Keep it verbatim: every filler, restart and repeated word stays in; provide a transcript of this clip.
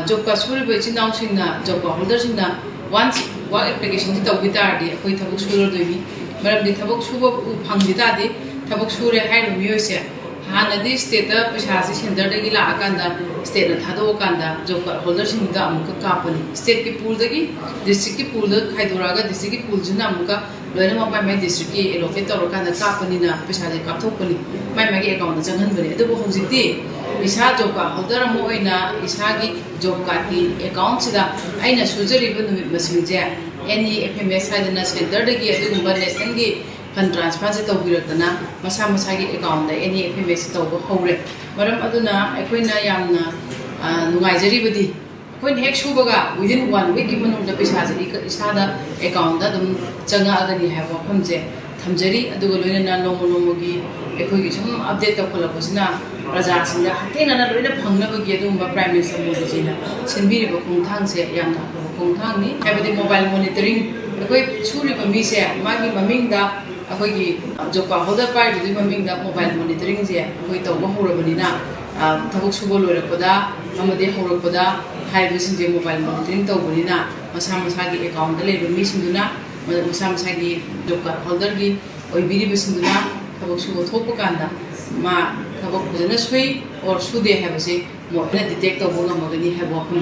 Job card ꯁꯨꯔꯤꯕ ꯏꯆꯤꯟ ꯏꯅꯥꯎꯁꯤꯡꯅ, ꯖꯣꯕ ꯀꯥꯔꯗ ꯍꯣꯜꯗꯔꯁꯤꯡꯅ ꯋꯥꯟꯁ ꯋꯥꯔꯛ ꯑꯦꯄ꯭ꯂꯤꯀꯦꯁꯟꯁꯤ ꯇꯧꯈꯤ ꯇꯥꯔꯗꯤ ꯑꯩꯈꯣꯏ ꯊꯕꯛ ꯁꯨꯔꯗꯣꯏꯅꯤ꯫ ꯃꯔꯝꯗꯤ ꯊꯕꯛ ꯁꯨꯕ ꯐꯪꯈꯤ ꯇꯥꯔꯗꯤ, ꯊꯕꯛ ꯁꯨꯔꯦ ꯍꯥꯏꯔꯤꯕ ꯃꯤꯑꯣꯏꯁꯦ ꯍꯥꯟꯅꯗꯤ ꯁ꯭ꯇꯦꯠꯇ ꯄꯩꯁꯥꯁꯦ ꯁꯦꯟꯇꯔꯗꯒꯤ ꯂꯥꯛꯑꯀꯥꯟꯗ, ꯁ꯭ꯇꯦꯠꯅ ꯊꯥꯗꯣꯛꯑꯀꯥꯟꯗ ꯖꯣꯕ ꯀꯥꯔꯗ ꯍꯣꯜꯗꯔꯁꯤꯡꯗꯨꯗ ꯑꯃꯨꯛꯀ ꯀꯥꯞꯄꯅꯤ꯫ ꯁ꯭ꯇꯦꯠꯀꯤ ꯄꯨꯜꯗꯒꯤ, ꯗꯤꯁꯇ꯭ꯔꯤꯛꯀꯤ ꯄꯨꯜꯗ ꯈꯥꯏꯗꯣꯔꯛꯑꯒ, ꯗꯤꯁꯇ꯭ꯔꯤꯛꯀꯤ ꯄꯨꯜꯁꯤꯅ ꯑꯃꯨꯛꯀ ꯂꯣꯏꯅꯃꯛ ꯃꯥꯏ ꯃꯥꯏ ꯗꯤꯁꯇ꯭ꯔꯤꯛꯀꯤ ꯑꯦꯂꯣꯀꯦꯠ ꯇꯧꯔꯀꯥꯟꯗ ꯀꯥꯞꯄꯅꯤꯅ ꯄꯩꯁꯥꯁꯦ ꯀꯥꯞꯊꯣꯛꯄꯅꯤ, ꯃꯥꯏ ꯃꯥꯒꯤ ꯑꯦꯀꯥꯎꯟꯗ ꯆꯪꯍꯟꯕꯅꯤ꯫ ꯑꯗꯨꯕꯨ ꯍꯧꯖꯤꯛꯇꯤ ꯏꯁꯥ ꯖꯣꯕ ꯀꯥꯔꯗ ꯍꯣꯜꯗꯔ ꯑꯃ ꯑꯣꯏꯅ ꯏꯁꯥꯒꯤ ꯖꯣꯕ ꯀꯥꯔꯗꯀꯤ ꯑꯦꯀꯥꯎꯟꯁꯤꯗ ꯑꯩꯅ ꯁꯨꯖꯔꯤꯕ ꯅꯨꯃꯤꯠ ꯃꯁꯤꯡꯁꯦ ꯑꯦꯟ ꯏ ꯑꯦꯐ ꯑꯦꯝ ꯑꯦꯁ ꯍꯥꯏꯗꯅ ꯁꯦꯟꯇꯔꯗꯒꯤ ꯑꯗꯨꯒꯨꯝꯕ ꯅꯦꯁꯅꯦꯜꯒꯤ ꯐꯟ ꯇ꯭ꯔꯥꯟꯁꯐꯔꯁꯦ ꯇꯧꯕꯤꯔꯛꯇꯅ ꯃꯁꯥ ꯃꯁꯥꯒꯤ ꯑꯦꯀꯥꯎꯟꯗ ꯑꯦꯟ ꯏ ꯑꯦꯐ ꯑꯦꯝ ꯑꯦꯁ ꯇꯧꯕ ꯍꯧꯔꯦ꯫ ꯃꯔꯝ ꯑꯗꯨꯅ ꯑꯩꯈꯣꯏꯅ ꯌꯥꯝꯅ, ꯑ, ꯅꯨꯡꯉꯥꯏꯖꯔꯤꯕꯗꯤ ꯑꯩꯈꯣꯏꯅ ꯍꯦꯛ ꯁꯨꯕꯒ within one weekꯀꯤ ꯃꯅꯨꯡꯗ ꯄꯩꯁꯥꯁꯦ ꯏꯁꯥꯗ ꯑꯦꯀꯥꯎꯟꯗ ꯑꯗꯨꯝ ꯆꯪꯉꯛꯑꯒꯅꯤ ꯍꯥꯏꯕ ꯋꯥꯐꯝꯁꯦ ꯊꯝꯖꯔꯤ꯫ ꯑꯗꯨꯒ ꯂꯣꯏꯅꯅ ꯅꯣꯡꯃ ꯅꯣꯡꯃꯒꯤ ꯑꯩꯈꯣꯏꯒꯤ ꯁꯨꯝ ꯑꯞꯗꯦꯠ ꯇꯧꯈꯠꯂꯛꯄꯁꯤꯅ ꯄ꯭ꯔꯖꯥꯁꯤꯡꯗ ꯍꯛꯊꯦꯡꯅꯅ ꯂꯣꯏꯅ ꯐꯪꯅꯕꯒꯤ ꯑꯗꯨꯒꯨꯝꯕ ꯄ꯭ꯔꯥꯏꯝ ꯃꯤꯅꯤꯁꯇꯔ ꯃꯣꯗꯤꯖꯤꯅ ꯁꯤꯟꯕꯤꯔꯤꯕ ꯈꯣꯡꯊꯥꯡꯁꯦ ꯌꯥꯝꯅ ꯑꯐꯕ ꯈꯣꯡꯊꯥꯡꯅꯤ꯫ ꯍꯥꯏꯕꯗꯤ ꯃꯣꯕꯥꯏꯜ ꯃꯣꯅꯤꯇꯔꯤꯡ, ꯑꯩꯈꯣꯏ ꯁꯨꯔꯤꯕ ꯃꯤꯁꯦ ꯃꯥꯒꯤ ꯃꯃꯤꯡꯗ, ꯑꯩꯈꯣꯏꯒꯤ ꯖꯣꯕ ꯀꯥꯔꯗ ꯍꯣꯜꯗꯔ ꯄꯥꯏꯔꯤꯕꯗꯨꯒꯤ ꯃꯃꯤꯡꯗ ꯃꯣꯕꯥꯏꯜ ꯃꯣꯅꯤꯇꯔꯤꯡꯁꯦ ꯑꯩꯈꯣꯏ ꯇꯧꯕ ꯍꯧꯔꯕꯅꯤꯅ, ꯑ, ꯊꯕꯛ ꯁꯨꯕ ꯂꯣꯏꯔꯛꯄꯗ ꯑꯃꯗꯤ ꯍꯧꯔꯛꯄꯗ ꯍꯥꯏꯔꯤꯕꯁꯤꯡꯁꯦ ꯃꯣꯕꯥꯏꯜ ꯃꯣꯅꯤꯇꯔꯤꯡ ꯇꯧꯕꯅꯤꯅ ꯃꯁꯥ ꯃꯁꯥꯒꯤ ꯑꯦꯀꯥꯎꯟꯗ ꯂꯩꯕ ꯃꯤꯁꯤꯡꯗꯨꯅ ꯃꯁꯥ ꯃꯁꯥꯒꯤ ꯖꯣꯕ ꯀꯥꯔꯗ ꯍꯣꯜꯗꯔꯒꯤ ꯑꯣꯏꯕꯤꯔꯤꯕꯁꯤꯡꯗꯨꯅ ꯊꯕꯛ ꯁꯨꯕ ꯊꯣꯛꯄ ꯀꯥꯟꯗ ꯃꯥ ꯊꯕꯛ ꯐꯖꯅ ꯁꯨꯏ ꯑꯣꯔ ꯁꯨꯗꯦ ꯍꯥꯏꯕꯁꯤ ꯃꯣꯏꯅ ꯗꯤꯇꯦꯛ ꯇꯧꯕ ꯉꯝꯃꯒꯅꯤ ꯍꯥꯏꯕ ꯋꯥꯐꯝ